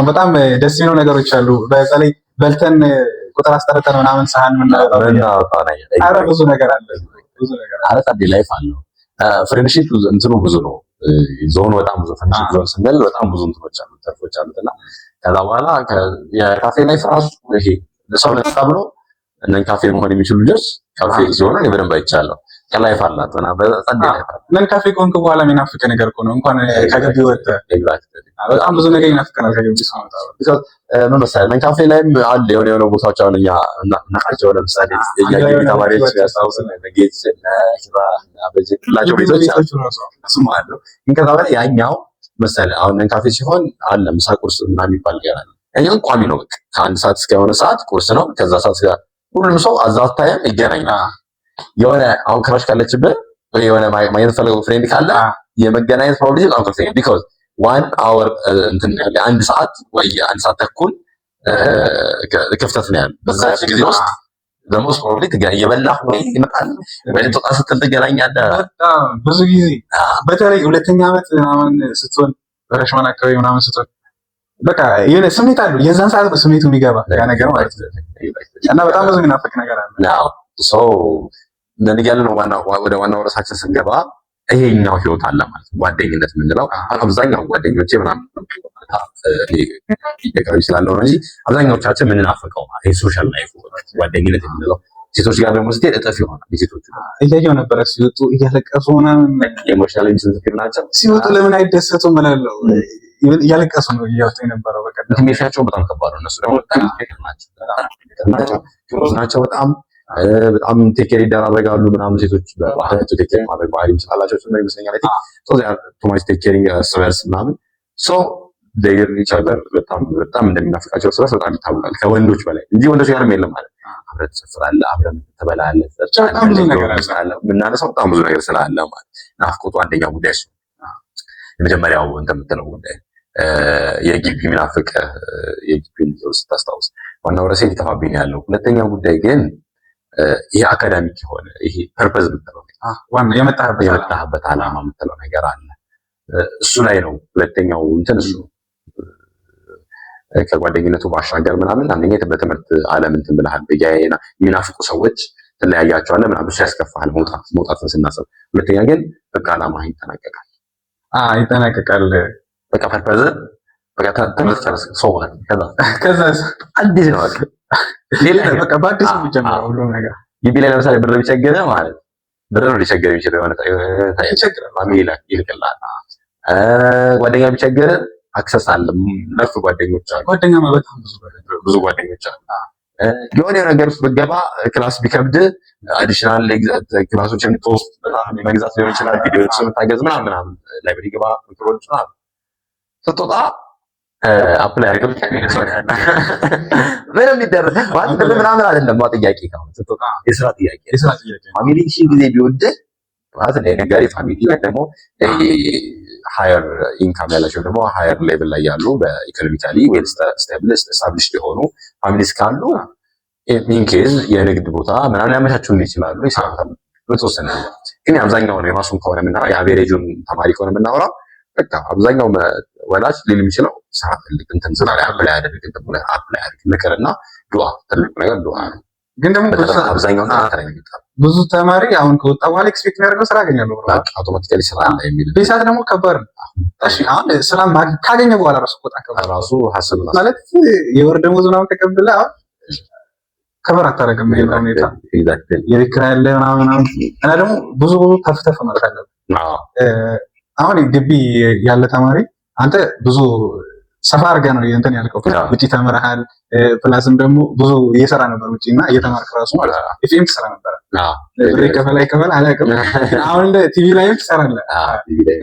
በጣም ደስ የሚሉ ነገሮች አሉ። በተለይ በልተን ቁጥር አስጠርተን ምናምን ሰሃን የምናወጣው ምናወጣው ነገር። ኧረ ብዙ ነገር አለ። ብዙ ነገር አለ። አረ ጸዴ life አለው። Friendship እንትኑ ብዙ ነው። ዞኑ በጣም ብዙ፣ friendship zone ስንል በጣም ብዙ እንትኖች አሉት፣ ተርፎች አሉት። እና ከዛ በኋላ የካፌ life ራሱ ይሄ ለሰው ነፃ ብሎ እነን ካፌ መሆን የሚችሉ ልጆች ካፌ ሲሆኑ እኔ በደንብ አይቻለሁ። ከ life አላት እና በጸዴ life አላት። Non ካፌ ከሆንክ በኋላ የሚናፍቅ ነገር እኮ ነው። እንኳን ከግቢ ወጥተህ በጣም ብዙ ነገር ይናፍቀናል ከግቢ ስንወጣ። ምን መሰለህ፣ non ካፌ ላይም አለ የሆነ የሆነ ቦታዎች፣ አሁን እኛ እናውቃቸው፣ ለምሳሌ የኛ ግቢ ተማሪዎች ያስታውሱ፣ እነ ጌች፣ እነ ኪራ፣ እነ አበጀ ሁላቸው ቤቶች አሉ። ቤቶቹ ራሱ እሱም አለው። ግን ከዛ በላይ ያኛው መሰለህ አሁን non ካፌ ሲሆን አለ ምሳ፣ ቁርስ ምናምን የሚባል ነገር አለ። ያኛው ቋሚ ነው። በቃ ከ1 ሰዓት እስከ የሆነ ሰዓት ቁርስ ነው። ከዛ ሰዓት እስከ ሁሉም ሰው at that time ይገናኛል። የሆነ አሁን crush ካለችብህ ወይ የሆነ ማግኘት ፈለገው friend ካለ የመገናኘት probability በጣም ከፍተኛ፣ because 1 hour እንትን ያለ 1 ሰዓት ወይ 1 ሰዓት ተኩል ክፍተት ነው ያለው። በዛ ጊዜ ውስጥ ደግሞ probably እየበላህ ወይ ይመጣል ወይ ልትወጣ ስትል ትገናኛለህ። በጣም ብዙ ጊዜ በተለይ ሁለተኛ ዓመት ምናምን ስትሆን፣ freshman አካባቢ ምናምን ስትሆን በቃ የሆነ ስሜት አለው። የዛን ሰዓት ነው ስሜቱ የሚገባ ያ ነገር ማለት ነው። እና በጣም ብዙ የሚናፍቅ ነገር አለ። Now so እንደዚህ ያለ ነው። ዋና ወደ ዋናው ርዕሳችን ስንገባ ይሄኛው ህይወት አለ ማለት ነው። ጓደኝነት የምንለው አሁን አብዛኛው ጓደኞቼ ምናምን የቅርብ ስላለው ነው እንጂ አብዛኛዎቻችን የምንናፍቀው ይሄ social life ጓደኝነት የምንለው፣ ሴቶች ጋር ደግሞ ስትሄድ እጥፍ ይሆናል። የሴቶቹ እያየው ነበረ ሲወጡ እያለቀሱ ምናምን። Emotional sensitive ናቸው። ሲወጡ ለምን አይደሰቱም እላለሁ። እያለቀሱ ነው እያወጡ የነበረው በቃ። Intimacy ያቸው በጣም ከባድ ነው። እነሱ ደግሞ በጣም ናቸው ናቸው close ናቸው፣ በጣም በጣም take care ይደራረጋሉ ምናምን። ሴቶች በባህሪያቸው take care ማድረግ ባህሪም ስላላቸው ጭምር ይመስለኛል። I think so they are too much take caring እርስ በርስ ምናምን፣ so they each other በጣም በጣም እንደሚናፍቃቸው እርስ በርስ በጣም ይታወቃል፣ ከወንዶች በላይ እንጂ ወንዶች ጋርም የለም ማለት። አብረህ ትጨፍራለህ፣ አብረህ ትበላለህ፣ ትጠጣለህ፣ በጣም ብዙ ነገር አለ። የምናነሳው በጣም ብዙ ነገር ስላለ ማለት ናፍቆቱ አንደኛው ጉዳይ እሱ የመጀመሪያው እንትን የምትለው ጉዳይ የግቢ የሚናፍቅ የግቢውን ስታስታውስ ዋናው ርዕሴ ሊጠፋብኝ ነው ያለው። ሁለተኛው ጉዳይ ግን ይሄ academic የሆነ ይሄ purpose የምትለው ዋና የመጣህበት የመጣህበት ዓላማ የምትለው ነገር አለ። እሱ ላይ ነው ሁለተኛው እንትን እሱ ነው። ከጓደኝነቱ ባሻገር ምናምን አንደኛ በትምህርት ዓለም እንትን ብለሃል፣ የሚናፍቁ ሰዎች ትለያያቸዋለህ ምናምን፣ እሱ ያስከፋል መውጣት መውጣትን ስናስብ። ሁለተኛ ግን በቃ ዓላማ ይጠናቀቃል። ይጠናቀቃል። በቃ purpose በቃ ትምህርት ጨረስክ፣ ሰው ከዛ ከዛ አዲስ ነው በቃ ሌላ በቃ በአዲስ ነው የሚጀምረው ሁሉም ነገር። ግቢ ላይ ለምሳሌ ብር ቢቸግርህ ማለት ብር ነው ሊቸግር የሚችለው፣ የሆነ ይቸግራል። Family ይልክልሃል። ጓደኛ ቢቸግርህ access አለ፣ ነፍ ጓደኞች አሉ። ጓደኛ በጣም ብዙ ብዙ ጓደኞች አሉ። የሆነ ነገር ውስጥ ብትገባ class ቢከብድ additional class ኦችን የምትወስድ በጣም የመግዛት ሊሆን ይችላል። ቪዲዮዎች የምታገዝ ምናምን ምናምን፣ library ግባ ምክሮች ምናምን፣ ስትወጣ apply አድርገህ ብቻ ምንም የሚደረግ ማለት ብር ምናምን አይደለም። ጥያቄ ካሁን ስትወጣ የስራ ጥያቄ። የስራ ጥያቄ። Family ሺህ ጊዜ ቢወድህ ማለት ነጋዴ family ወይ ደግሞ higher income ያላቸው ደግሞ higher level ላይ ያሉ በ economically well established የሆኑ families ካሉ in case የንግድ ቦታ ምናምን ሊያመቻቹልህ ይችላሉ። የስራ ቦታ በተወሰነ፣ ግን አብዛኛውን የማሱን ከሆነ የምናወራው፣ የ average ኡን ተማሪ ከሆነ የምናወራው፣ በቃ አብዛኛው ወላጅ ሊል የሚችለው ስራ ፈልግ፣ እንትን ስራ ላይ apply አድርግ፣ እንትን ብለህ apply አድርግ፣ ምክር እና ዱዓ፣ ትልቁ ነገር ዱዓ ነው። ግን ደግሞ አብዛኛውን ተራ የሚጣል ብዙ ተማሪ አሁን ከወጣ በኋላ expect የሚያደርገው ስራ አገኛለሁ ብሎ በቃ automatically ስራ አለ የሚል በሰዓት ደግሞ ከባድ ነው። እሺ አሁን ስራ ካገኘ በኋላ ራሱ በጣም ከባድ ራሱ ሀስብ ማለት የወር ደመወዝ ምናምን ተቀብለህ አሁን cover አታደርግም ይሄን ሁኔታ፣ የቤት ኪራይ አለ ምናምን ምናምን፣ እና ደግሞ ብዙ ብዙ ተፍ ተፍ ማለት አለብህ። አሁን ግቢ ያለ ተማሪ አንተ ብዙ ሰፋ አድርገህ ነው እንትን ያልከው፣ ውጪ ተምረሃል፣ plus ም ደግሞ ብዙ እየሰራ ነበር ውጪ እና እየተማርክ ራሱ ማለት ነው። ኤፍኤም ትሰራ ነበረ፣ ብር ይከፈል አይከፈል አላውቅም። አሁን እንደ ቲቪ ላይም ትሰራለህ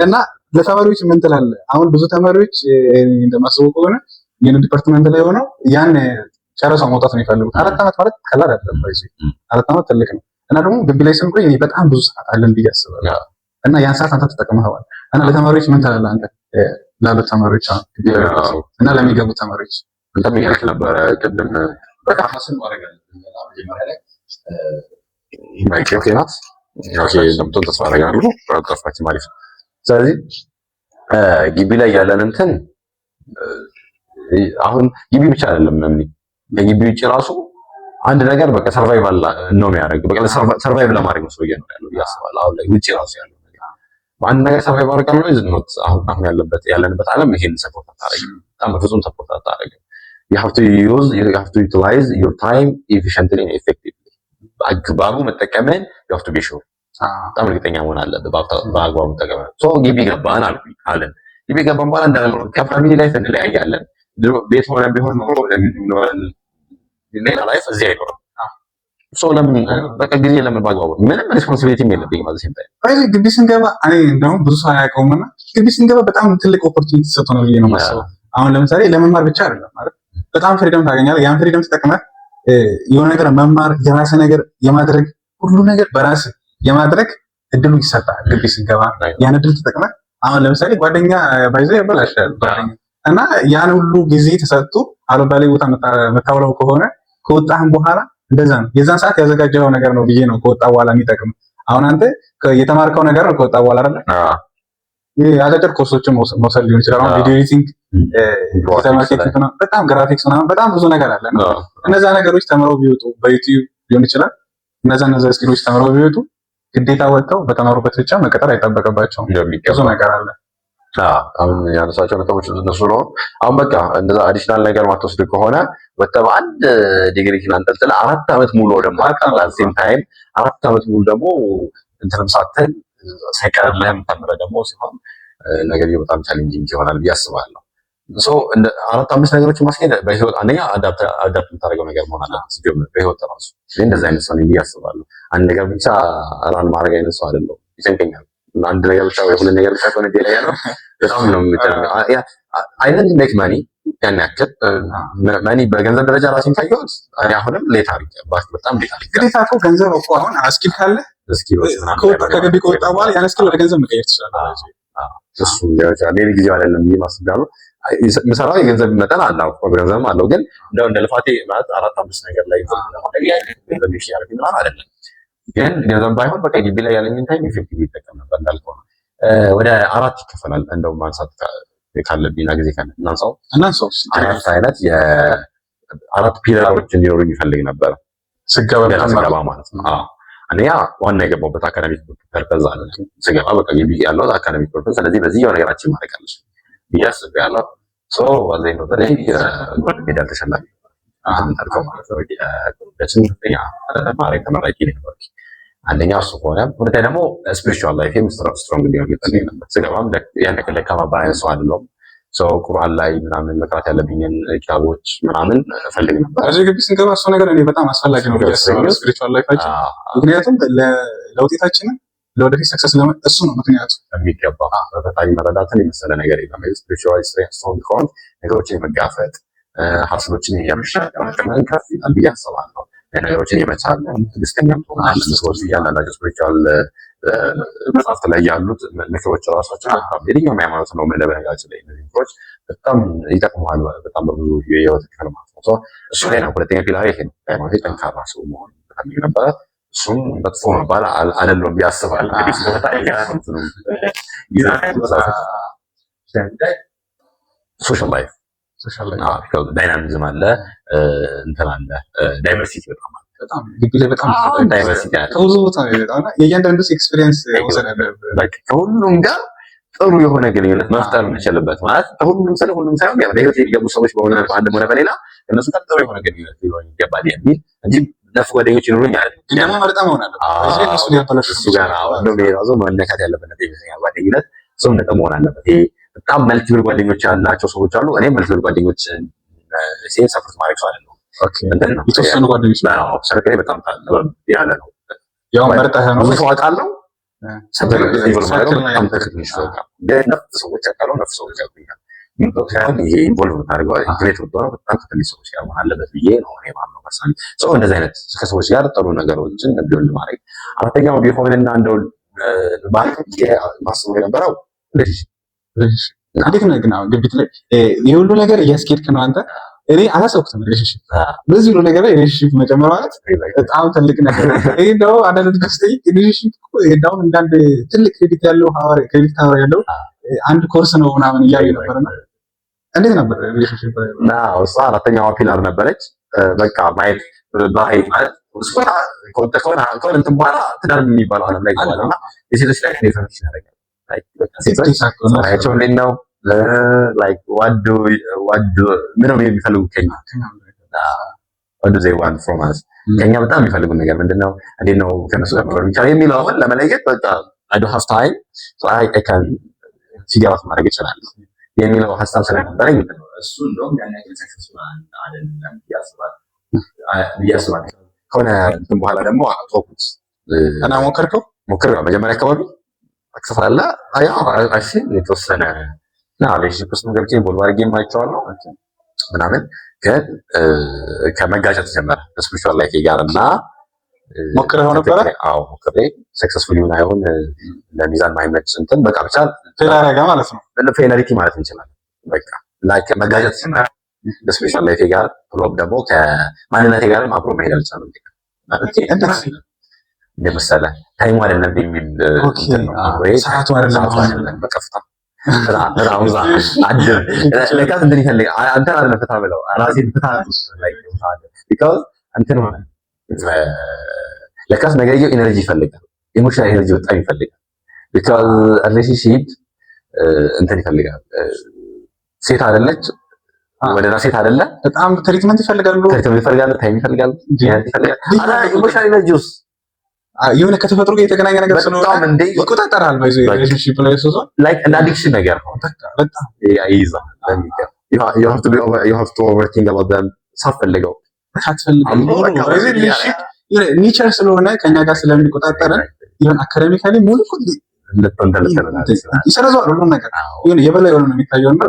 እና ለተማሪዎች ምን ትላለህ? አሁን ብዙ ተማሪዎች እንደማስበው ከሆነ የኔ department ላይ ሆነው ያን ጨርሰው መውጣት ነው የሚፈልጉት። 4 ዓመት ማለት ቀላል አይደለም። 4 ዓመት ትልቅ ነው እና ደግሞ ግቢ ላይ ስንቆይ እኔ በጣም ብዙ ሰዓት አለን ብዬ አስባለሁ እና ያን ሰዓት አንተ ተጠቅመኸዋል እና ለተማሪዎች ምን ትላለህ አንተ ላሉት ተማሪዎች አሁን እና ለሚገቡ ተማሪዎች? አንተም እያልክ ነበረ ቅድም፣ በቃ hustle ማድረግ አለብን መጀመሪያ ላይ። Mic okay ናት፣ okay እንደምትሆን ተስፋ አደርጋለሁ። ጠፋችም፣ አሪፍ። ስለዚህ ግቢ ላይ ያለን እንትን አሁን ግቢ ብቻ አይደለም፣ ከግቢ ውጭ ራሱ አንድ ነገር በቃ survival ነው የሚያደርግ፣ በቃ survive ለማድረግ ነው ሰው እየኖረ ያለው ብዬ አስባለሁ። አሁን ላይ ውጭ ራሱ ያለው ነገር በአንድ ነገር survive አደርጋለሁ is not። አሁን ያለንበት ዓለም ይሄን support አታደርግም። በጣም በፍጹም support አታደርግም። You have to utilize your time efficiently and effectively። በአግባቡ መጠቀምን you have to be sure፣ በጣም እርግጠኛ መሆን አለብህ በአግባቡ መጠቀምን። So ግቢ ገባን አልኩኝ አለን። ግቢ ገባን በኋላ እንዳልነው ከ family life እንለያያለን። ቤት ሆነ ቢሆን ኖሮ ሌላ life እዚህ አይኖርም። So ለምን በቃ ጊዜ ለምን በአግባቡ ምንም responsibility ም የለብኝም ማለት same time። ግቢ ስንገባ እኔ እንደውም ብዙ ሰው አያውቀውም እና ግቢ ስንገባ በጣም ትልቅ opportunity ተሰጥቶናል ብዬ ነው የማስበው። አሁን ለምሳሌ ለመማር ብቻ አይደለም፣ ማለት በጣም freedom ታገኛለህ። ያን freedom ተጠቅመህ የሆነ ነገር መማር፣ የራስህ ነገር የማድረግ፣ ሁሉ ነገር በራስህ የማድረግ እድሉ ይሰጣል። ግቢ ስንገባ ያን እድል ተጠቅመህ አሁን ለምሳሌ ጓደኛ ባይዘ ያበላሻል ጓደኛ እና ያን ሁሉ ጊዜ ተሰጥቶ አልባሌ ቦታ መታውለው ከሆነ ከወጣህም በኋላ እንደዛ ነው። የዛን ሰዓት ያዘጋጀኸው ነገር ነው ብዬ ነው ከወጣ በኋላ የሚጠቅም። አሁን አንተ የተማርከው ነገር ነው ከወጣ በኋላ አይደለ? አጫጭር ኮርሶችን መውሰድ ሊሆን ይችላል። አሁን video editing፣ digital marketing፣ በጣም ግራፊክስ ምናምን በጣም ብዙ ነገር አለ። እነዛ ነገሮች ተምረው ቢወጡ በ YouTube ሊሆን ይችላል። እነዛ skill ኦች ተምረው ቢወጡ ግዴታ ወጥተው በተማሩበት ብቻ መቀጠር አይጠበቅባቸውም። ብዙ ነገር አለ። አሁን ያነሳቸው ነጥቦች እነሱ ነው። አሁን በቃ እንደዛ additional ነገር ማትወስድ ከሆነ ወጥተህ በአንድ ዲግሪ አንጠልጥለህ 4 ዓመት ሙሉ ደግሞ same time 4 ዓመት ሙሉ ደግሞ እንትንም ሳትል ሳይቀርልህም ተምረህ ደግሞ ሲሆን ነገር በጣም challenging ይሆናል ብዬ አስባለሁ። So አራት አምስት ነገሮችን ማስኬድ በህይወት አንደኛ adapt የምታደርገው ነገር መሆን አለበት። ሲጀምር በህይወት ራሱ እንደዚህ አይነት ሰው ነኝ ብዬ አስባለሁ። አንድ ነገር ብቻ run ማድረግ አይነት ሰው አይደለሁም። ይጨንቀኛል። አንድ ነገር ብቻ ወይ ሁለት ነገር ብቻ ከሆነ ላይ ያለው በጣም ነው የምጨነቀው። I didn't make money ያን ያክል money። በገንዘብ ደረጃ ራሴን ካየሁት እኔ አሁንም late አድርጌ በጣም late አድርጌ ግዴታ እኮ ገንዘብ እኮ አሁን skill ካለ skill ኦች ከገቢ ከወጣ በኋላ ያን skill ወደ ገንዘብ መቀየር ትችላለህ። እሱ maybe ጊዜው አይደለም ብዬ ማስባለሁ። የምሰራው የገንዘብ መጠን አለ፣ ገንዘብም አለው። ግን እንደው እንደ ልፋቴ ማለት አራት አምስት ነገር ላይ ገንዘብ ያደርግ ምናምን አይደለም። ግን ገንዘብ ባይሆን በቃ ግቢ ላይ ያለኝን time effective ይጠቀም ነበር እንዳልከው ነው። ወደ አራት ይከፈላል። እንደው ማንሳት ካለብኝና ጊዜ ካለ እናንሳው። እናንሳው። አራት አይነት የአራት pillar ኦች እንዲኖሩ የሚፈልግ ነበር ስገባ ስገባ ማለት ነው። አንደኛ ዋና የገባሁበት academic purpose አለ። ስገባ በቃ ግቢ ያለው academic purpose፣ ስለዚህ በዚህ የሆነ ነገራችን ማድረግ አለች ብዬ አስቤያለሁ። So በዚህ ነው በተለይ gold medal ተሸላሚ እንዳልከው ማለት ነው። ከፍተኛ ማዕረግ ተመራቂ ነበር። አንደኛ እሱ ከሆነ፣ ሁለተኛ ደግሞ spiritual life ኤም strong እንዲሆን ይፈልግ ነበር። ስገባም ያን ያክል ደካማ አይነት ሰው አይደለሁም። So ቁርአን ላይ ምናምን መቅራት ያለብኝን ኪታቦች ምናምን እፈልግ ነበር። እዚህ ግቢ ስንገባ እሱ ነገር እኔ በጣም አስፈላጊ ነው ብዬ አስባለሁ፣ spiritual life ኣችን። ምክንያቱም ለውጤታችንም ለወደፊት success እሱ ነው ምክንያቱ። የሚገባ በፈጣሪ መረዳትን የመሰለ ነገር የለም። Spiritual strong ከሆንክ ነገሮችን የመጋፈጥ ሀሳቦችን የመሻገር ከፍ ይላል ብዬ አስባለሁ። ነገሮችን የመቻል ትዕግስተኛም ትሆናለህ። ሰዎች እያንዳንዳቸው spiritual መጽሐፍት ላይ ያሉት ምክሮች ራሳቸው በጣም የትኛውም ሃይማኖት ነው በነገራችን ላይ እነዚህ ምክሮች በጣም ይጠቅመዋል። በጣም በብዙ የህይወት ክፍል ማለት ነው። እሱ ላይ ነው ሁለተኛ pillar ይሄ ነው። ሃይማኖት ጠንካራ ሰው መሆን ፈልግ ነበረ። እሱም መጥፎ መባል አይደለም ብዬ አስባለሁ። እንግዲህ ስለመጣ social life dynamism አለ፣ እንትን አለ፣ diversity በጣም አለ። በጣም ግቢ ላይ በጣም diversity አለ። ከብዙ ቦታ ነው የሚመጣው እና የእያንዳንዱ experience መውሰድ አለብህ። ከሁሉም ጋር ጥሩ የሆነ ግንኙነት መፍጠር የምችልበት ማለት ከሁሉም ስለ ሁሉም ሳይሆን ያው በህይወት የሚገቡ ሰዎች በሆነ በአንድም ሆነ በሌላ እነሱ ጋር ጥሩ የሆነ ግንኙነት ሊኖር ይገባል የሚል እንጂ ነፍ ጓደኞች ይኑሩኝ አይደለም። ግን ደግሞ መርጠህ መሆን አለበት። እዚህ እነሱ ሊያበላሹ እሱ ጋር እንደውም ይሄ ራሱ መነካት ያለበት ነገር ይመስለኛል። ጓደኝነት ሰው ነጥብ መሆን አለበት። ይሄ በጣም multiple ጓደኞች ያላቸው ሰዎች አሉ። እኔ multiple ጓደኞች ሴን support ማድረግ ሰው አይደለሁም። እንትን ነው የተወሰኑ ጓደኞች circle ኤ በጣም ያለ ነው። ያው መርጠህ ነው። ብዙ ሰው አውቃለሁ። በጣም ትንሽ ሰው ጋር ግን ነፍ ሰዎች አውቃለሁ፣ ነፍ ሰዎች ያውቁኛል። ሳይሆን ይሄ involve የምታደርገው integrate የምትሆነው በጣም ከትንሽ ሰዎች ጋር መሆን አለበት ብዬ ነው እኔ የማምነው። Personally ሰው እንደዚህ አይነት ከሰዎች ጋር ጥሩ ነገሮችን ቢሆን ማድረግ። አራተኛው ቢሆንና እንደው ማለት ማስበው የነበረው እንዴት ነው ግን አሁን ግቢት ላይ ይህ ሁሉ ነገር እያስኬድክ ነው አንተ? እኔ አላሰብኩትም። Relationship በዚህ ሁሉ ነገር ላይ relationship መጨመር ማለት በጣም ትልቅ ነገር ነው። ይሄ እንደው አንዳንድ ልጆች ስጠይቅ relationship እኮ እንደውም እንዳንድ ትልቅ credit ያለው hour credit hour ያለው አንድ ኮርስ ነው ምናምን እያሉ ነበርና እንዴት ነበር relationship? እሷ አራተኛዋ pillar ነበረች። በቃ ማየት ማየት ማለት ከሆነ እንትን በኋላ ትዳር የሚባለው ዓለም ላይ ይገባል እና የሴቶች ላይ difference ያደርጋል። ሴቶች ጸባያቸው እንዴት ነው? Like what do ምን ነው የሚፈልጉ ከኛ? What do they want from us? ከኛ በጣም የሚፈልጉት ነገር ምንድነው? እንዴት ነው ከነሱ ጋር መኖር የሚቻለው የሚለውን ለመለየት በቃ I don't have time, so I can figure out ማድረግ እችላለሁ የሚለው ሀሳብ ስለነበረኝ እሱ እንደውም ያን ያክል successful አይደለም ብዬ አስባለሁ። ከሆነ እንትን በኋላ ደግሞ ተውኩት። እና ሞከርከው? ሞክሬው መጀመሪያ አካባቢ access አለ፣ ያው የተወሰነ እና relationship ውስጥ ገብቼ involve አድርጌ አይቼዋለሁ ምናምን፣ ግን ከመጋጨት ጀመረ ከ spiritual life ጋር እና ሞክረኸው ነበረ? አዎ፣ ሞክሬ successful ይሁን አይሁን ለሚዛን ማይመች እንትን በቃ ብቻ fail አደረገ ማለት ነው። Failure ማለት እንችላለን። በቃ like መጋጨት ጀመረ ከ spiritual life ጋር፣ ብሎም ደግሞ ከማንነቴ ጋርም አብሮ መሄድ አልቻለም። እንደ መሰለህ time ኡ አይደለም የሚል ሰዓቱ አይደለም። በቃ ፍታ ለካስ እንትን ይፈልጋል። አንተን አይደለም ፍታ ብለው ራሴን ፍታ፣ because እንትን ሆነ፣ ለካስ ነገርየው energy ይፈልጋል። Emotional energy በጣም ይፈልጋል። Because relationship እንትን ይፈልጋል። ሴት አይደለች ወደ ሴት አይደለ። በጣም treatment ይፈልጋሉ። Treatment ይፈልጋሉ፣ time ይፈልጋሉ፣ ይፈልጋል። Emotional energy ውስጥ የሆነ ከተፈጥሮ ጋር የተገናኘ ነገር ስለሆነ በጣም እንዴ ይቆጣጠራል። ባይዞ relationship ላይ ሶ Like እንደ addiction ነገር ነው። በጣም ይይዛል በሚገባ። You have to overthink about them ሳትፈልገው። ሳትፈልገው nature ስለሆነ ከኛ ጋር ስለሚቆጣጠረን ይሁን academically ሙሉ ይሰረዘዋል ሁሉም ነገር፣ የሆነ የበላይ ሆኖ ነው የሚታየው እና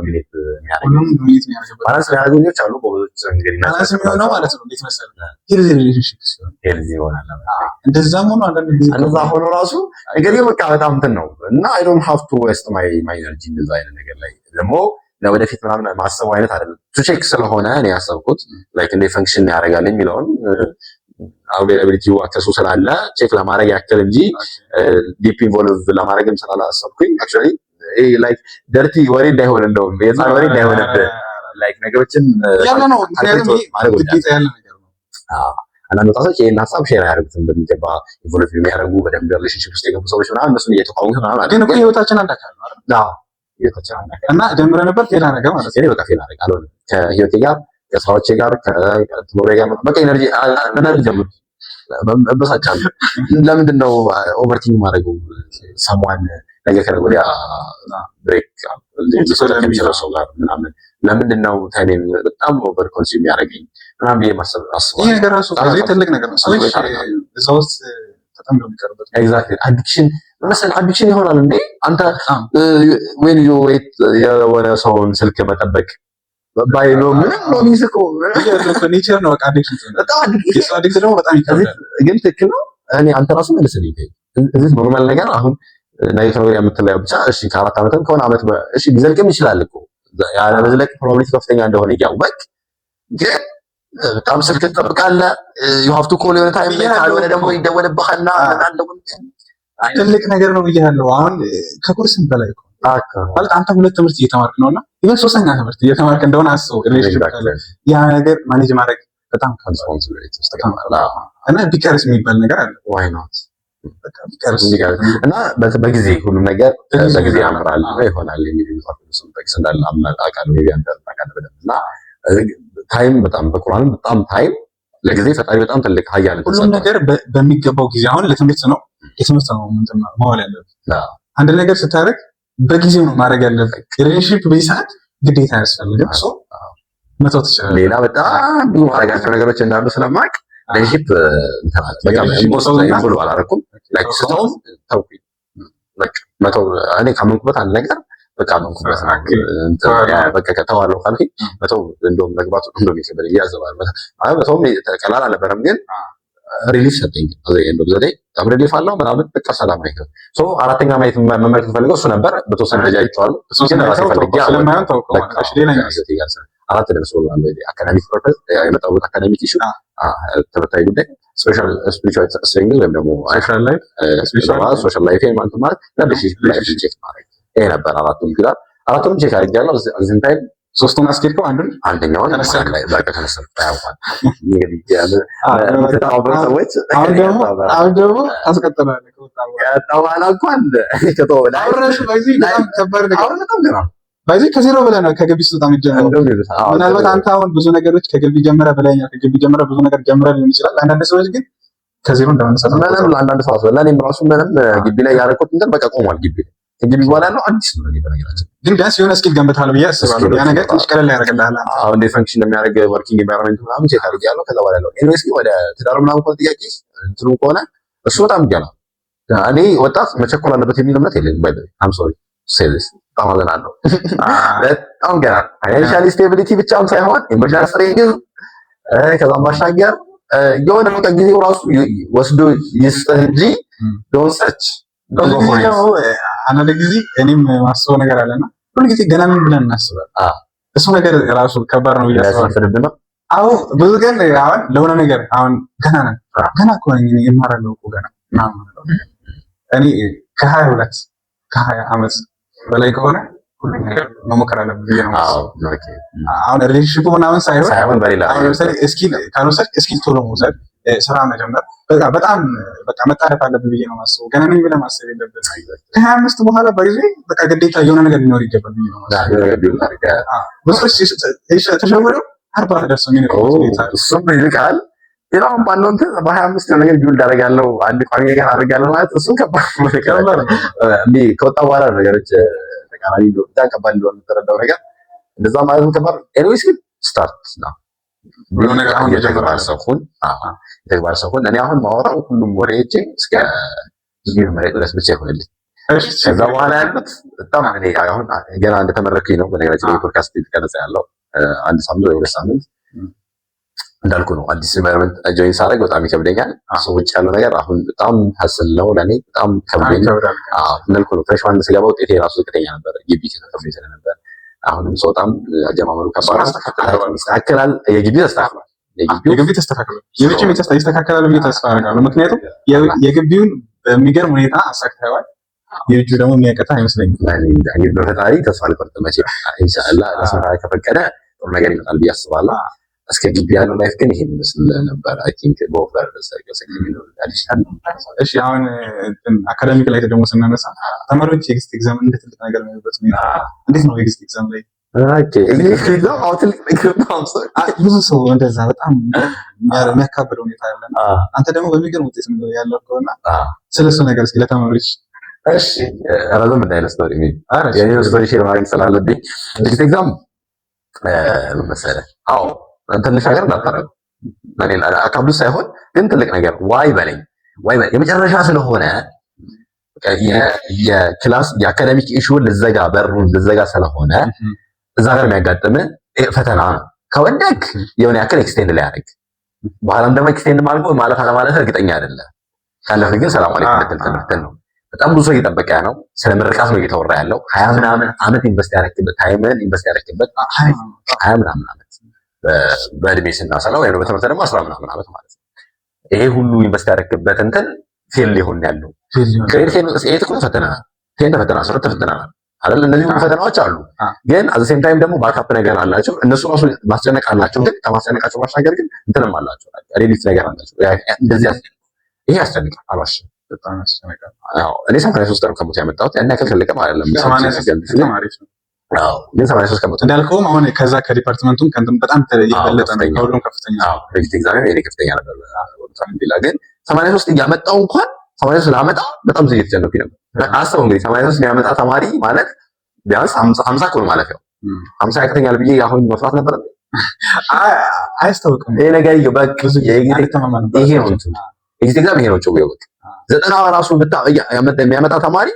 ሁሉም dominate የሚያደርግበት Balance የሚያደርጉ ልጆች አሉ። ጎበዞች እንግዲህ Balance የሚሆነው ማለት ነው እንዴት መሰለህ፣ healthy relationship ሲሆን Healthy ይሆናል። እንደዛም ሆኖ አንዳንድ ጊዜ እንደዛ ሆኖ ራሱ እንግዲህ በቃ በጣም እንትን ነው እና I don't have to waste my energy እንደዛ አይነት ነገር ላይ። ደግሞ ለወደፊት ምናምን ማሰቡ አይነት አይደለም፣ to check ስለሆነ እኔ ያሰብኩት like እንዴት function ያደርጋል የሚለውን availability ው access ኡ ስላለ check ለማድረግ ያክል እንጂ deep involve ለማድረግም ስላላሰብኩኝ actually like dirty ወሬ እንዳይሆን፣ እንደውም የህፃን ወሬ እንዳይሆንብህ like ነገሮችን ያለ ነው። ምክንያቱም ግዴታ ያለ ነገር ነው። አንዳንድ ወጣቶች ይህን ሀሳብ share አያደርጉትም በሚገባ። Involve የሚያደርጉ በደንብ relationship ውስጥ የገቡ ሰዎች ምናምን እነሱን እየተቃወሙት ምናምን ግን እኮ ህይወታችን አንድ አካል ነው አይደል? አዎ፣ ህይወታችን አንድ አካል። እና ጀምረህ ነበር፣ fail አደረገ ማለት ነው። እኔ በቃ fail አደረገ፣ አልሆነም። ከህይወቴ ጋር፣ ከስራዎቼ ጋር፣ ከትምህርቴ ጋር በቃ energy መናደድ ጀመርኩ። እበሳጫለሁ። ለምንድን ነው overthink ማድረገው? Someone ነገ ከነገ ወዲያ break ከሚችለው ሰው ጋር ምናምን ለምንድን ነው time ኤን በጣም over consume ያደረገኝ ምናምን ብዬ ማሰብ አስባለሁ። ይህ ነገር ራሱ ከዚህ ትልቅ ነገር ነው። ሰዎች እዛ ውስጥ ተጠምደው የሚቀርበት Exactly, addiction መሰለህ፣ addiction ይሆናል እንዴ አንተ when you wait የሆነ ሰውን ስልክ መጠበቅ ባይ ነው፣ ምንም ነው የሚስቀው። Nature ነው በቃ addiction። በጣም የሰው addict ደግሞ በጣም ይከብዳል። ግን ትክክል ነው። እኔ አንተ ራሱ መልስልኝ። እዚህ normal ነገር አሁን ነገ ከነገ ወዲያ የምትለያው ብቻ እሺ ከ4 ዓመትም ከሆነ ዓመት እሺ ቢዘልቅም ይችላል እኮ፣ ያለ መዝለቅ probability ከፍተኛ እንደሆነ እያወቅ ግን በጣም ስልክ ትጠብቃለህ። You have to call የሆነ time ላይ፣ ካልሆነ ደግሞ ይደወልብሃልና ትልቅ ነገር ነው ብያለሁ። አሁን ከኮርስም በላይ እኮ ማለት አንተ ሁለት ትምህርት እየተማርክ ነውና even ሶስተኛ ትምህርት እየተማርክ እንደሆነ አስበው። Relationship ካለ ያ ነገር manage ማድረግ በጣም እና ቢቀርስ የሚባል ነገር አለ። Why not? ቢቀርስ እና በጊዜ ሁሉም ነገር በጊዜ ያምራል ይሆናል የሚል መጽሐፍ ቅዱስም ጥቅስ እንዳለ አውቃለሁ። Maybe አንተ ታውቃለህ በደንብ። እና time በጣም በቁርአንም በጣም time ለጊዜ ፈጣሪ በጣም ትልቅ ሀያል ሁሉም ነገር በሚገባው ጊዜ፣ አሁን ለትምህርት ነው መዋል ያለብህ። አንድ ነገር ስታደርግ በጊዜው ነው ማድረግ ያለብህ። Relationship በዚህ ሰዓት ግዴታ አያስፈልግም። So መተው ትችላለህ። ሌላ በጣም ብዙ ማድረጋቸው ነገሮች እንዳሉ ስለማቅ relationship በቃ involve አላደረኩም። Like ስተውም ተውኩኝ። በቃ መተው እኔ ካመንኩበት አንድ ነገር በቃ አመንኩበት ነው። በቃ ከተዋለው ካልኩኝ መተው እንደውም መግባቱ እንደውም ይከብዳል ያዘባል። መተውም ቀላል አልነበረም፣ ግን relief ሰጠኝ። End of the day በጣም relief አለው ምናምን፣ በቃ ሰላም አይተው። So አራተኛ ማየት መመልከት ፈልገው እሱ ነበር። በተወሰነ ደረጃ አይቼዋለሁ። ግን ራሴ ፈልጌ አራት ደርሶ academic purpose የመጣሁበት academic issue፣ ትምህርታዊ ጉዳይ፣ spiritual strength ወይም ደግሞ social life ማለት ማለት እና relationship check ማድረግ፣ ይሄ ነበር አራቱም pillar። አራቱንም check አድርጌያለሁ። እዚህም time ሶስቱን አስኬድከው አንዱን አንደኛውን ላይ በቃ ከነሰልኩ ያውቃል። እንግዲህ ሰዎች አሁን ደግሞ ታስቀጥላለህ። ከወጣ በኋላ እንኳን በጣም ከባድ ነገር በዚህ ከዜሮ ብለህ ነው ከግቢ ስትወጣ የሚጀምረው። ምናልባት አንተ አሁን ብዙ ነገሮች ከግቢ ጀምረህ በላይኛ ከግቢ ጀምረህ ብዙ ነገር ጀምረህ ሊሆን ይችላል። አንዳንድ ሰዎች ግን ከዜሮ እንደመነሳት ምንም ለአንዳንድ ሰው ለእኔም ራሱ ምንም ግቢ ላይ ያደረኩት እንትን በቃ ቆሟል። ግቢ ከግቢ በኋላ ያለው አዲስ ነው። በነገራችን ግን ቢያንስ የሆነ skill ገንብተሃል ብዬ አስባለሁ። ያ ነገር ትንሽ ቀለል ያደርግልሃል። አዎ እንዴት function እንደሚያደርግ working environment ምናምን check አድርጌያለሁ። ከዛ በኋላ ያለው anyways ወደ ትዳሩ ምናምን ከሆነ ጥያቄ እንትኑ ከሆነ እሱ በጣም ገና እኔ ወጣት መቸኮል አለበት የሚል እምነት የለኝም። By the way, I'm sorry to say this፣ በጣም አዘናለሁ። በጣም ገና financially stability ብቻም ሳይሆን emotional strength፣ ከዛም ባሻገር የሆነ በቃ ጊዜው ራሱ ወስዶ ይስጥህ እንጂ don't search። አንዳንድ ጊዜ እኔም ማስበው ነገር አለና ሁሉ ጊዜ ገና ምን ብለን እናስባለን። እሱ ነገር ራሱ ከባድ ነው ብዬ አስባለሁ። አዎ ብዙ ቀን አሁን ለሆነ ነገር አሁን ገና ነን፣ ገና እኮ ነኝ እኔ እማራለሁ እኮ ገና እኔ ከ22 ከ20 ዓመት በላይ ከሆነ ሁሉም ነገር መሞከር አለብህ ብዬ ነው። አሁን relationship ምናምን ሳይሆን ሳይሆን በሌላ አሁን ለምሳሌ skill ካልወሰድክ skill ቶሎ መውሰድ፣ ስራ መጀመር በቃ በጣም በቃ መጣደፍ አለብህ ብዬ ነው የማስበው። ገና ነኝ ብለህ ማሰብ የለብህም። ከ25 በኋላ በጊዜ በቃ ግዴታ የሆነ ነገር ሊኖር ይገባል ብዬ ነው የማስበው። ብዙ ተሸውደው 40 ደርሰው የሚኖሩበት ሁኔታ እሱም ይልቃል። ሌላውን ባለው እንትን በ25 የሆነ ነገር build አደርጋለሁ፣ አንድ ቋሚ ነገር አደርጋለሁ ማለት እሱም ከባድ ነው። ከወጣ በኋላ ነገሮች ተቃራኒ በጣም ከባድ እንደሆነ የምትረዳው ነገር እንደዛ ማለት ከባድ። Anyways ግን start ነው፣ የተግባር ሰው ሁን፣ የተግባር ሰው ሁን። እኔ አሁን ማወራው ሁሉም ወሬዎቼ እስከ ጊዜ መሬት ድረስ ብቻ ይሆንልኝ። ከዛ በኋላ ያሉት በጣም እኔ አሁን ገና እንደተመረኩኝ ነው። በነገራችን ላይ ፖድካስት የተቀረጸ ያለው አንድ ሳምንት ወይ 2 ሳምንት እንዳልኩ ነው። አዲስ environment join ሳደርግ በጣም ይከብደኛል። ሰዎች ያለው ነገር አሁን በጣም hassle ነው ለእኔ፣ በጣም ከብዶኝ እንዳልኩ ነው። Freshman ስገባ ውጤቴ የራሱ ዝቅተኛ ነበር፣ ግቢ ተከፍሎኝ ስለነበር። አሁንም ስወጣም አጀማመሩ ከባድ ይስተካከላል። የግቢ ተስተካክሏል። የግቢ ተስተካክሏል። የውጭም ይስተካከላል ብዬ ተስፋ አደርጋለሁ። ምክንያቱም የግቢውን በሚገርም ሁኔታ አሳክተዋል። የእጁ ደግሞ የሚያቀጣ አይመስለኝም። በፈጣሪ ተስፋ አልቆርጥም መቼም። ኢንሻአላህ ለሰራ ከፈቀደ ጥሩ ነገር ይመጣል ብዬ አስባለሁ። እስከ ግቢ ያለው life ግን ይሄን ይመስል ነበር። I think በ over እሺ፣ አሁን academic ላይ ደግሞ ስናነሳ ተማሪዎች የ exit exam እንደ ትልቅ ነገር የሚያዩበት ሁኔታ እንዴት ነው? Exit exam ላይ ብዙ ሰው እንደዛ በጣም የሚያካብድ ሁኔታ ያለና አንተ ደግሞ በሚገርም ውጤት ነው ያለው ከሆነ ስለሱ ነገር እስኪ ለተማሪዎች። እሺ፣ ረዘም እንዳይለ story የኔ story share ማድረግ ስላለብኝ exit exam ምን መሰለህ? አዎ ትንሽ ነገር እንዳታረጉ አካብዱ ሳይሆን ግን ትልቅ ነገር why በለኝ why በለኝ የመጨረሻ ስለሆነ የ class የ academic issue ን ልዘጋ በሩን ልዘጋ ስለሆነ እዛ ጋር የሚያጋጥም ፈተና ነው። ከወደክ የሆነ ያክል extend ላይ ያደርግ በኋላም ደግሞ extend ማድረግ ማለፍ አለማለፍ እርግጠኛ አይደለም። ካለፈ ግን ሰላም አለይኩም ልትል ትምህርትን ነው። በጣም ብዙ ሰው እየጠበቀ ነው። ስለ ምርቃት ነው እየተወራ ያለው። 20 ምናምን ዓመት invest ያደረክበት፣ time ን invest ያደረክበት 20 ምናምን ዓመት በእድሜ ስናሰላው ወይ በትምህርት ደግሞ 10 ምናምን ዓመት ማለት ነው። ይሄ ሁሉ invest ያደረክበት እንትን fail ሊሆን ያለው grade 10 8 እኮ ተፈተናል፣ 10 ተፈተናል፣ 12 ተፈተናል አይደል? እነዚህ ሁሉ ፈተናዎች አሉ። ግን at the same time ደግሞ backup ነገር አላቸው። እነሱ ራሱ ማስጨነቅ አላቸው። ግን ከማስጨነቃቸው ባሻገር ግን እንትንም አላቸው፣ relief ነገር አላቸው። እንደዚህ ይሄ ያስጨንቃል፣ አልዋሽም። በጣም ያስጨንቃል። አዎ እኔ 83 ነው ከመቶ ያመጣሁት። ያን ያክል ትልቅም አይደለም። አዎ ግን 83 ከመቶ እንዳልከውም አሁን ከዛ ከ department ኡም ከእንትን በጣም የበለጠ ነው፣ ከሁሉም ከፍተኛ። አዎ exit exam የኔ ከፍተኛ ነበር። አልሐምዱሊላህ ግን 83 እያመጣው እንኳን 83 ላመጣ በጣም እየተጨነኩኝ ነበር። አስበው እንግዲህ 83 የሚያመጣ ተማሪ ማለት ቢያንስ 50 እኮ ነው ማለፊያው። 50 ያቅተኛል ብዬ አሁን መፍራት ነበር። አያስታውቅም። ይሄ ነገር በቃ ይሄ ነው እንትኑ exit exam ይሄ ነው ጭው በቃ 90 ራሱ የሚያመጣ ተማሪ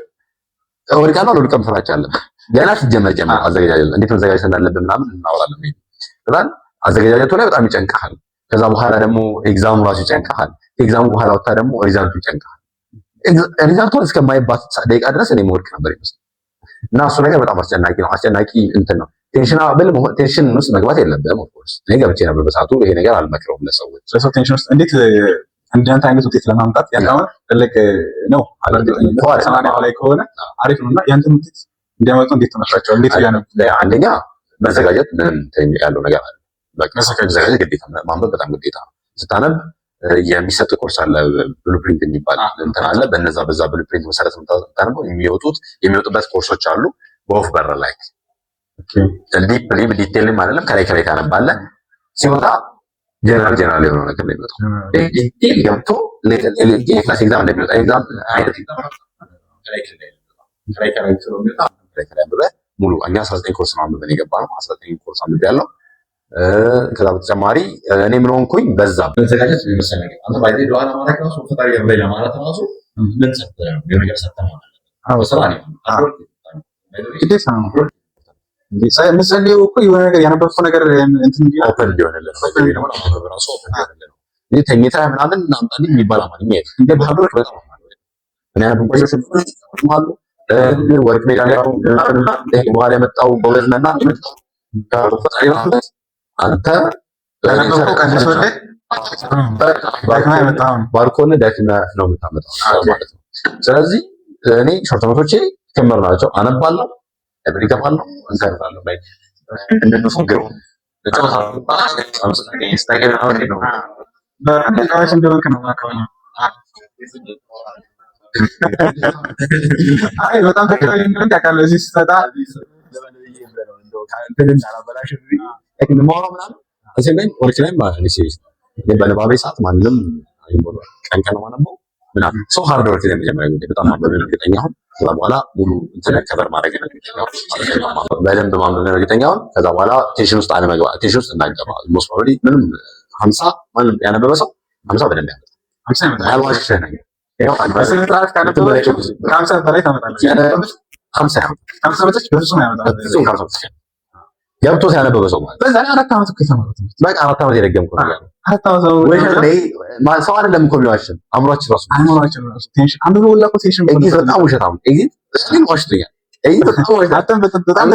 ወድቃለሁ አልወድቅም ፍራቻ አለብህ። ገና ሲጀመር ጀምሮ አዘገጃጀት እንዴት መዘጋጀት እንዳለብን ምናምን እናወራለን። በጣም አዘገጃጀቱ ላይ በጣም ይጨንቅሃል። ከዛ በኋላ ደግሞ exam ኡ ራሱ ይጨንቅሃል። ከ exam ኡ በኋላ ወጣ ደግሞ result ኡ ይጨንቅሃል። Result ኡን እስከማይባት ደቂቃ ድረስ እኔ መወድቅ ነበር ይመስል እና እሱ ነገር በጣም አስጨናቂ ነው። አስጨናቂ እንትን ነው። Tensionable tension ውስጥ መግባት የለብህም። Of course እኔ ገብቼ ነበር በሰዓቱ። ይሄ ነገር አልመክረውም ለሰዎች። ለሰው tension ውስጥ እንዴት እንዳንተ አይነት ውጤት ለማምጣት ያንተ ትልቅ ነው። 80 በላይ ከሆነ አሪፍ ነው እና ያንተን ውጤት እንዲያመጡ እንዴት ትመክራቸዋለህ? እንዴት ቢያነቡ? አንደኛ መዘጋጀት ምንም ያለው ነገር አለ። መዘጋጀት ግዴታ፣ ማንበብ በጣም ግዴታ ነው። ስታነብ የሚሰጥ ኮርስ አለ፣ blueprint የሚባል እንትን አለ። በዛ blueprint መሰረት የምታነበው የሚወጡበት ኮርሶች አሉ። በወፍ በረር ላይ deeply detail ም አይደለም፣ ከላይ ከላይ ታነባለህ። ሲወጣ general general የሆነው ነገር ነው የሚወጣው። Detail ገብቶ የ class exam እንደሚወጣ exam አይነት ከላይ ከላይ ከላይ ስለሚወጣ ከላይ ከላይ አንብበህ ሙሉ እኛ 19 ኮርስ ነው አንብበን የገባ ነው። 19 ኮርስ አንብቤ ያለው። ከዛ በተጨማሪ እኔ ምን ሆንኩኝ፣ በዛ መዘጋጀት የሚመስል ነገር አንተ ባይዜ ዱዓ ለማድረግ ራሱ ፈጣሪ ይርዳኝ ለማለት ራሱ ምን ሰጥተህ ነው? የሆነ ነገር ሰጥተህ ነው አለ ስራ ነው። ግዴታ ነው። የምጸልየው እኮ የሆነ ነገር ያነበብከው ነገር እንትን open እንዲሆንልህ ነው። ወይ ደግሞ ለማንበብ ራሱ open እንዲሆንልህ ነው። እኔ ተኝተህ ምናምን አምጣልኝ የሚባል አማርኛ የለም። እንደ hard work በጣም እኔ ያነበብኳቸው አሉ፣ ወርቅ ሜዳሊያ በኋላ የመጣው ጎበዝ ነና ፈጣሪ ማለት አንተ ያነበብከው ቀንሶልህ ባርኮን ደክመህ ነው የምታመጣው ማለት ነው። ስለዚህ እኔ short note ኦቼ ክምር ናቸው። አነባለሁ፣ library እገባለሁ፣ እንሰራለሁ። ላይ እንደነሱ ግሩ በጣም ተጫዋች እንደሆንክ ነው የማውቀው። አይ በጣም ተጫዋች እንደሆንክ አውቃለሁ። እዚህ ስትመጣ በንባቤ ሰዓት ማንም ቀን ቀን ነው የማነበው ምናምን ሰው hard work የመጀመሪያ ጉዳይ በጣም ማንበብ እርግጠኛ ሁን። ከዛ በኋላ ሙሉ እንትን cover ማድረግ በደንብ ማንበብ እርግጠኛ ሁን። ከዛ በኋላ tension ውስጥ አለመግባት፣ tension ውስጥ እንዳትገባ። Most probably ምንም 50 ማንም ያነበበ ሰው 50 በደንብ ያመጣል። ያልዋሸህ ነገር ከ50 በላይ ታመጣለህ። 50 ያመጣል። 50 በታች በፍጹም አያመጣም። በፍጹም ከ50 በታች ገብቶት ያነበበ ሰው ማለት በዛ ላይ 4 ዓመት እኮ የተማረው ትምህርት በቃ 4 ዓመት የደገምኩት ነገር ነው። 4 ዓመት ነው። ሰው አይደለም እኮ የሚዋሽን አእምሯችን ራሱ አእምሯችን ራሱ tension አንብቦ ሁላ እኮ tension exit በጣም ውሸታም exit እሱን ዋሽቶኛል። Exit በጣም ዋሽቶኛል። አንተም በጣም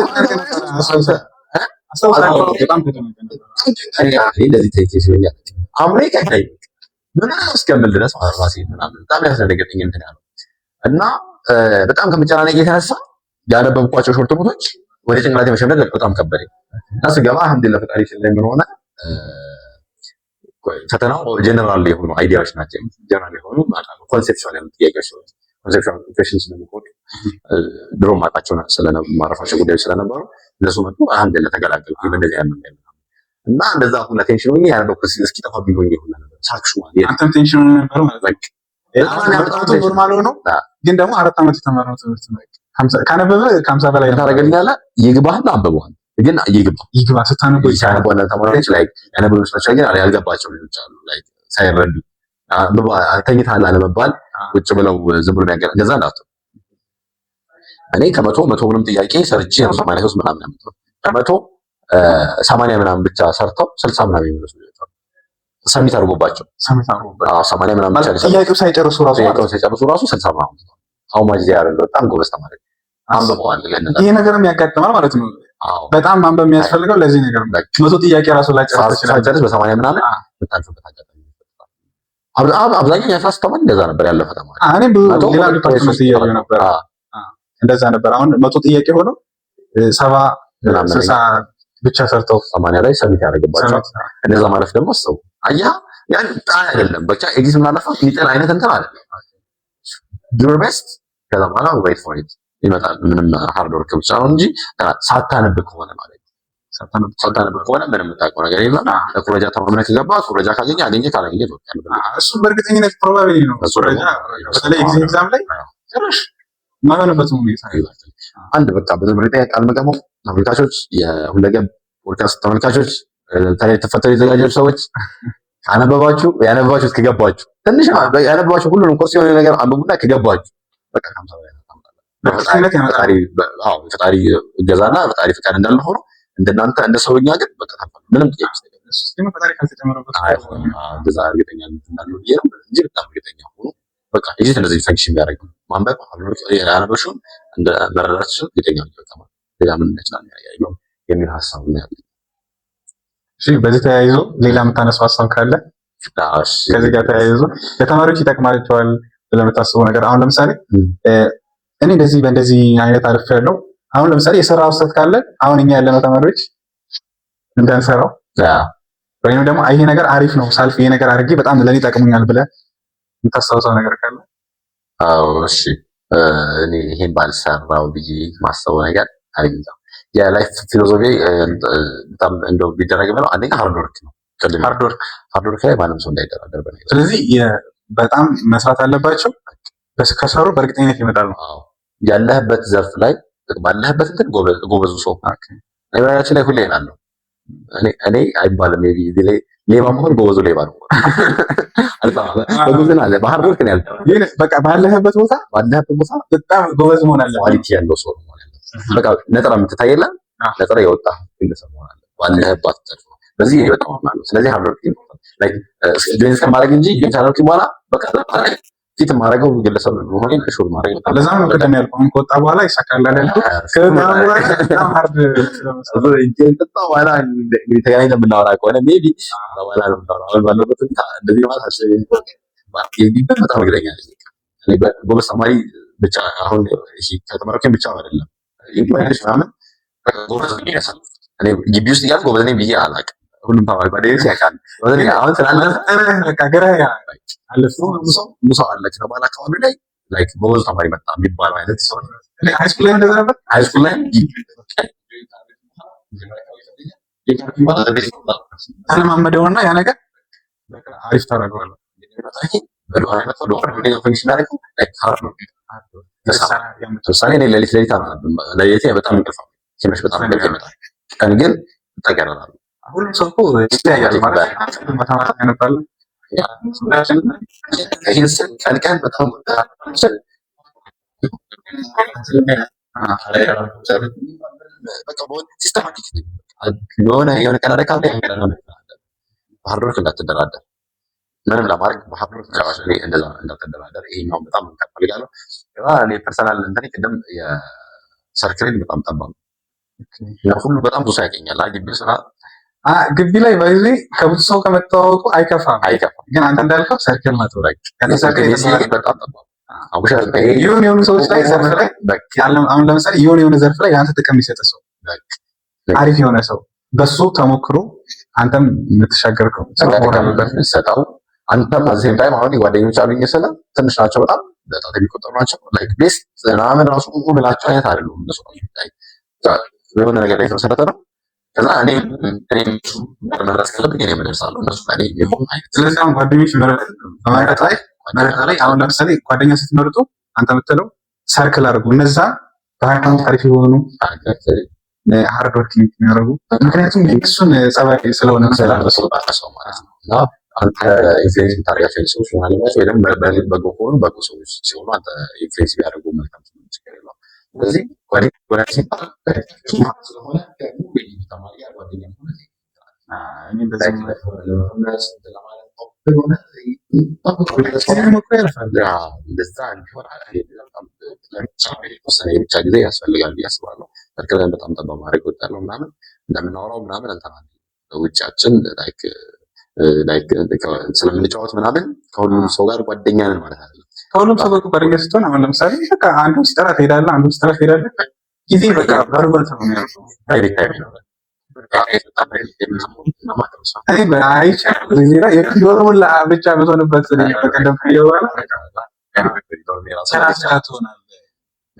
አስታውሳለሁ። በጣም ተጨነቀ ነበር። እንደዚህ tension ይሆኛል አእምሮዬ ከታይ ምናምን እስከምል ድረስ ራሴ ምናምን በጣም ያስደነገጠኝ እንትን ያለው እና በጣም ከመጨናነቅ የተነሳ ያነበብኳቸው short note ኦች ወደ ጭንቅላቴ መሸምደድ በጣም ከበደኝ እና ስገባ አልሐምዱሊላህ ፈጣሪ ስለምን ሆነ ፈተናው ጀነራል የሆኑ idea ዎች ናቸው። ጀነራል የሆኑ conceptual የሆኑ ጥያቄዎች ናቸው። Conceptual questions ስለሚሆኑ ድሮ ማውቃቸው ስለማረፋቸው ጉዳዮች ስለነበሩ እነሱ መጡ። አልሐምዱሊላህ ተገላገልኩ። እንደዚህ አይነት መንገድ እና እንደዛ ሁላ tension ሆኜ ያነበብኩት እስኪጠፋብኝ ሆኜ ሁላ ነበር። ሳክሹዋል አንተም tension ሆነህ ነበር ማለት ነው። Normal ሆኖ ግን ደግሞ 4 ዓመት የተማርነው ትምህርት ነው። ካነበበ ከ50 በላይ ታደርግልኛለህ። ይግባህና አንብበዋል ግን ይግባ ይግባ ስታነበው ሲያነቡ አንዳንድ ተማሪዎች ላይ ያነበቡ ይመስላቸዋል፣ ግን ያልገባቸው ልጆች አሉ። ላይ ሳይረዱ ተኝተሃል አለመባል ቁጭ ብለው ዝም ብሎ የሚያገር እንደዛ እንዳትሉ። እኔ ከ100 100 ምንም ጥያቄ ሰርቼ ነው 83 ምናምን ያመጣሁት። ከ100 80 ምናምን ብቻ ሰርተው 60 ምናምን የሚመለሱ ልጆች አሉ። Submit አድርጎባቸው Submit አድርጎባቸው 80 ምናምን ብቻ ጥያቄው ሳይጨርሱ ራሱ ጥያቄው ሳይጨርሱ ራሱ 60 ምናምን how much they are በጣም ጎበዝ ተማሪ አንብበዋል። ይሄ ነገርም ያጋጥማል ማለት ነው። በጣም ማንበብ የሚያስፈልገው ለዚህ ነገር ነው። 100 ጥያቄ ራሱ ላይ ጨርስ በ80 ምናምን የምታልፍበት አጋጣሚ አብዛኛው የ class ተማሪ እንደዛ ነበር ያለፈ ተማሪ። እኔ ብዙ ሌላ department እያየሁ ነበር እንደዛ ነበር። አሁን 100 ጥያቄ ሆኖ 70 60 ብቻ ሰርተው 80 ላይ submit ያደርግባቸዋል። እንደዛ ማለፍ ደግሞ ሰው አያ ያን ጣይ አይደለም ብቻ exit ምናለፈ የሚጥል አይነት እንትን አይደለም። Do your best ከዛ በኋላ wait for it ይመጣል። ምንም hard work ብቻ ነው እንጂ ሳታነብ ከሆነ ማለት ሳታነብ ከሆነ ምንም የምታውቀው ነገር የለም። ለኩረጃ ተማምነህ ከገባ ኩረጃ ካገኘ አገኘ፣ ካላገኘ ትወጣለህ። እሱ በእርግጠኝነት probably ነው። ኩረጃ በተለይ exam ላይ ጭራሽ የማይሆንበት ሁኔታ አንድ በቃ በዝምሬታ ቃል መገባው ተመልካቾች፣ የሁለገብ ፖድካስት ተመልካቾች፣ በተለይ ተፈተኑ የተዘጋጃችሁ ሰዎች ካነበባችሁ ያነበባችሁ ከገባችሁ ትንሽ ያነበባችሁ ሁሉንም ኮርስ የሆነ ነገር አንብቡና ከገባችሁ በቃ ከ50 በላይ ፈጣሪ እገዛና ፈጣሪ ፍቃድ እንዳለ ሆኖ እንደናንተ እንደ ሰውኛ ግን በቃ ምንም ጥያቄ አይሆንም። እንደዛ እርግጠኛ እንዳለው ብዬ ነው እንጂ በጣም እርግጠኛ ሆኖ በቃ exit እንደዚህ function ቢያደርግ ማንበብ ያነበብሽውን እንደ መረዳት እርግጠኛ በቃ ሌላ ምን ይችላል የሚል ሀሳብ ነው ያለኝ። እሺ፣ በዚህ ተያይዞ ሌላ የምታነሳው ሀሳብ ካለ ከዚህ ጋር ተያይዞ ለተማሪዎች ይጠቅማቸዋል ብለህ የምታስበው ነገር አሁን ለምሳሌ እኔ እንደዚህ በእንደዚህ አይነት አልፍ ያለው አሁን ለምሳሌ የሰራው ስህተት ካለ አሁን እኛ ያለነው ተማሪዎች እንዳንሰራው ወይም ደግሞ ይሄ ነገር አሪፍ ነው ሳልፍ ይሄ ነገር አድርጌ በጣም ለኔ ጠቅሞኛል ብለህ የምታስታውሰው ነገር ካለ? አዎ፣ እሺ፣ እኔ ይሄን ባልሰራው ብዬ ማሰበው ነገር አግኝታ የ life philosophy በጣም እንደው ቢደረግ ብለው አንደኛ hard work ነው። Hard work። Hard work ላይ ማንም ሰው እንዳይደራደር በነገር። ስለዚህ በጣም መስራት አለባቸው። ከሰሩ በእርግጠኝነት ይመጣል ነው። ያለህበት ዘርፍ ላይ ባለህበት እንትን ጎበዙ ሰው። ነገራችን ላይ ሁሌ እላለሁ፣ እኔ አይባልም maybe ላይ ሌባ መሆን ጎበዙ ሌባ ነው። በጉብዝና አለ በ hard work ነው ያልከው። ግን በቃ ባለህበት ቦታ ባለህበት ቦታ በጣም ጎበዝ መሆን አለ። Quality ያለው ሰው መሆን አለበት። በቃ ነጥራ የምትታይ የለም፣ ነጥራ የወጣ ግለሰብ መሆን አለ ባለህባት ዘርፍ ነው። በዚህ በጣም አምናለሁ። ስለዚህ hard work important like join እስከማድረግ እንጂ join ካደረግኩኝ በኋላ በቃ ፊት የማደርገው ግለሰብ መሆኔን sure ማድረግ በጣም ለዛም ነው ቅድም ያልኩህ፣ አሁን ከወጣ በኋላ ይሳካል ያልኩህ። ከወጣ በኋላ በጣም hard ስለመሰለኝ። በኋላ እንግዲህ ተገናኝተን የምናወራ ከሆነ maybe በኋላ ነው የምናወራው። አሁን ባለበት ሁኔታ እንደዚህ ማለት አልችልም። በጣም እርግጠኛ ነኝ። እኔ ጎበዝ ተማሪ ብቻ አሁን እሺ ከተመረቅኩኝ ብቻ አይደለም ኢንግሊሽ ምናምን በቃ ጎበዝ ነኝ ያሳለፍኩት። እኔ ግቢ ውስጥ እያልኩ ጎበዝ ነኝ ብዬ አላውቅም። ሁሉም ተማሪ ጓደኞቼ ያውቃሉ። ጎበዝ ነኝ አሁን ስላለ በቃ ግራ አለፉ። ብዙ ሰው አለ ከተባለ አካባቢ ላይ like ጎበዝ ተማሪ መጣ የሚባለው አይነት ሰው ነው። High school ላይ እንደዛ ነበር። High school ላይ ተለማመደውና ያ ነገር በቃ አሪፍ ታደርገዋለህ። ለምሳሌ እኔ ሌሊት ሌሊት አላነብም። ሌሊት በጣም እንቅልፍ ሲመሽ በጣም እንቅልፍ ይመጣል። ቀን ግን እጠገናለሁ። ሁሉም ሰው እኮ ይለያያል ማለት ማታ ማታ ያነባል። ይህን ስል ቀን ቀን በጣም systematic የሆነ የሆነ ቀን አደካም በ hard work እንዳትደራደር፣ ምንም ለማድረግ በ hard work እንደዛ እንዳትደራደር። ይሄኛውን በጣም እፈልጋለሁ። ከዛ እኔ personal እንትን ቅድም የ circle ኤን በጣም ጠባብ ነው። ሁሉ በጣም ብዙ ሰው ያገኛል። ግቢ ስራ ግቢ ላይ በዚህ ከብዙ ሰው ከመተዋወቁ አይከፋም። አይከፋም። ግን አንተ እንዳልከው circle ማጥበቅ circle በጣም ጠባብ የሆኑ የሆኑ ሰዎች ላይ ዘርፍ ላይ አሁን ለምሳሌ የሆነ የሆነ ዘርፍ ላይ ለአንተ ጥቅም የሚሰጥ ሰው፣ አሪፍ የሆነ ሰው፣ በሱ ተሞክሮ አንተም የምትሻገር ሰጠው። አንተም at the same time አሁን ጓደኞች አሉኝ ስለ ትንሽ ናቸው፣ በጣም በጣም የሚቆጠሩ ናቸው። Like best ምናምን ራሱ ብላቸው አይነት አይደሉም። እነሱ የሆነ ነገር ላይ የተመሰረተ ነው። ከዛ እኔ እኔ መድረስ ካለብኝ እኔ እደርሳለሁ፣ እነሱ እኔ የሚሆን አይነት። ስለዚህ አሁን ጓደኞች በመረጥ ላይ መረጣ ላይ አሁን ለምሳሌ ጓደኛ ስትመርጡ አንተ የምትለው circle አድርጉ፣ እነዛ በሃይማኖት አሪፍ የሆኑ፣ hard working የሚያደርጉ፣ ምክንያቱም እሱን ጸባይ ስለሆነ ሰው ማለት ነው። እና አንተ influence የምታደርጋቸው ሰዎች መሆን አለባቸው፣ ወይ ደግሞ በጎ ከሆኑ በጎ ሰዎች ሲሆኑ አንተ influence ቢያደርጉ መልካም ስለሆነ ችግር የለውም። ስለዚህ ጓደኛ ሲባል ስለሆነ ተማሪ ጋር ጓደኛ መሆን እንደዛ እንዲሆን የተወሰነ የብቻ ጊዜ ያስፈልጋል ብዬ አስባለሁ። circle ን በጣም ጠባብ ማድረግ እወዳለሁ ምናምን እንደምናወራው ምናምን እንትን አለ በውጫችን like like ስለምንጫወት ምናምን ከሁሉም ሰው ጋር ጓደኛ ነን ማለት አይደለም። ከሁሉም ሰው ጋር ጓደኛ ስትሆን አሁን ለምሳሌ በቃ አንዱ ሲጠራ ትሄዳለህ፣ አንዱ ሲጠራ ትሄዳለህ። ጊዜ በቃ በርበት ነው የሚያልፈው። Private time ይኖራል። እኔ አይቻልም እዚህ ላይ ዶርሙን ብቻ ብትሆንበት በቀደም በኋላ ስራ ስራ ትሆናለህ።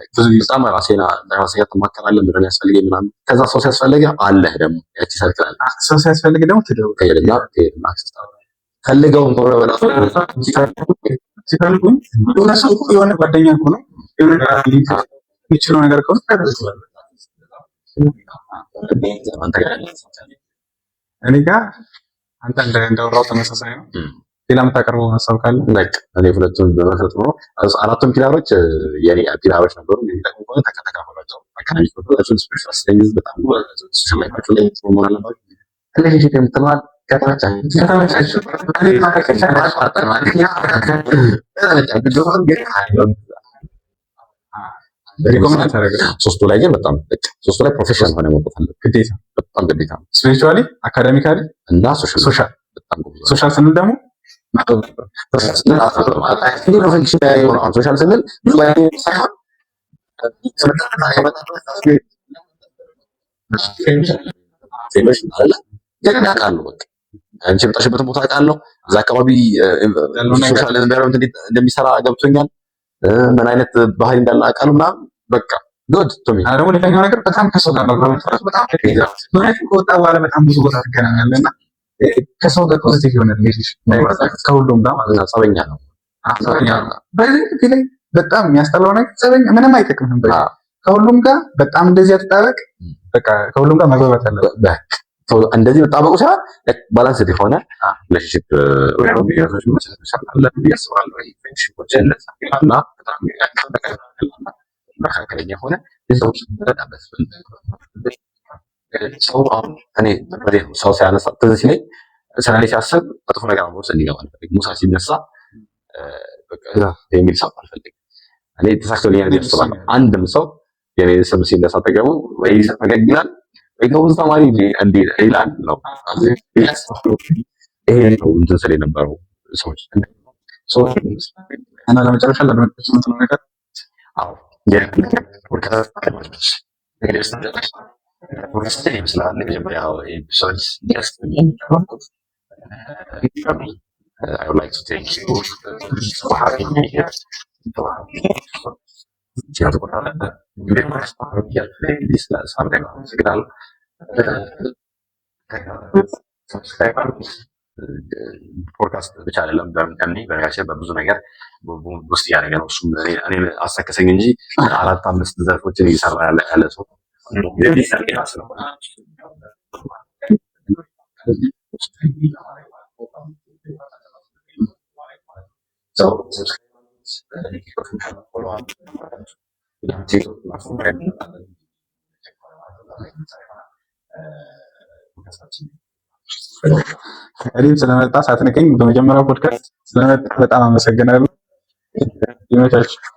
ብዙ ጊዜ በጣም ራሴን ራሴ ጋር ትማከራለህ፣ ምንድን ነው የሚያስፈልገኝ ምናምን። ከዛ ሰው ሲያስፈልግህ አለህ ደግሞ ያቺ circle አለ። ሰው ሲያስፈልግ ደግሞ ትደውል ትሄድና ትሄድና access ታደርጋለህ። ፈልገውም ከሆነ በራሱ ሲፈልጉኝ የሆነ ሰው እኮ የሆነ ጓደኛ እኮ ነው፣ የሆነ የሚችለው ነገር ከሆነ ታደርገዋለህ። አንተ ጋር እኔ ጋር አንተ እንዳወራው ተመሳሳይ ነው። ሌላ የምታቀርበው ሀሳብ ካለ? በቃ እኔ ሁለቱን በመክረት ነው። አራቱም pillar ኦች የኔ pillar ኦች ነበሩ። የሚጠቅሙ ከሆነ ተካፈሏቸው። Academic spiritual strength በጣም social life ኣቸው ላይ ጥሩ መሆን አለባቸው። Relationship የምትለዋል ከተመቻችሁ ከተመቻችሁ ግን Recommend ታደርጋለህ? ሶስቱ ላይ ግን በጣም በቃ ሶስቱ ላይ professional ሆነ መውጣት አለብህ። ግዴታ። በጣም ግዴታ ነው። Spiritually፣ academically እና social Social በጣም ጎበዝ ነው። Social ስንል ደግሞ Social ስንል ብዙ ሳይሆን Friend ኦች አለ ግን ያውቃሉ። በቃ አንቺ የመጣሽበትን ቦታ አውቃለሁ። እዛ አካባቢ social environment እንደሚሰራ ገብቶኛል። ምን አይነት ባህሪ እንዳለ አውቃለሁ ምናምን፣ በቃ good to me። ደግሞ ሌላኛው ነገር በጣም ከሰው ጋር መግባባት ራሱ በጣም፣ ምክንያቱም ከወጣ በኋላ በጣም ብዙ ቦታ ትገናኛለህ እና ከሰው ጋር positive የሆነ relation ከሁሉም ጋር ማለት ነው። ጸበኛ ነው። ጸበኛ ነው። በዚህ ላይ በጣም የሚያስጠላው ነገር ጸበኛ ምንም አይጠቅምህም። ከሁሉም ጋር በጣም እንደዚህ አትጣበቅ። በቃ ከሁሉም ጋር መግባባት አለ። እንደዚህ መጣበቁ ሳይሆን balance የሆነ relationship ወይ ደግሞ ግንኙነቶች መስራት አለብን ብዬ አስባለሁ። Friendship ኦች እና በጣም መካከለኛ የሆነ ሰዎች ረዳበት ሰው። አሁን እኔ ሰው ሲያነሳ ትዝ ሲለኝ ስለ እኔ ሲያስብ መጥፎ ነገር አእምሮ ውስጥ እንዲገባ አልፈልግም። ሙሳ ሲነሳ የሚል ሰው አልፈልግም። እኔ ተሳክቶልኛል ብዬ አስባለሁ። አንድም ሰው የኔ ስም ሲነሳ አጠገቡ ወይ ፈገግ ይላል ወይ ጎበዝ ተማሪ እንዲህ ይላል ነው። ይሄ ነው እንትን ስል የነበረው ሰዎች። እና ለመጨረሻ ለአድማጮች የምትለው ነገር? አዎ፣ ፖድካስት ይመስላል የመጀመሪያው episode። I would like to thank you for having me here. አመሰግናለሁ። Subscribe ፖድካስት ብቻ አይደለም፣ በእኔ በነገራችን በብዙ ነገር ውስጥ እያደረገ ነው። እሱም እኔ አሳከሰኝ እንጂ አራት አምስት ዘርፎችን እየሰራ ያለ ሰው ስለሆነ ሰው እኔም ስለመጣ ሳትንቀኝ በመጀመሪያው ፖድካስት ስለመጣ በጣም አመሰግናለሁ። ይመቻችሁ።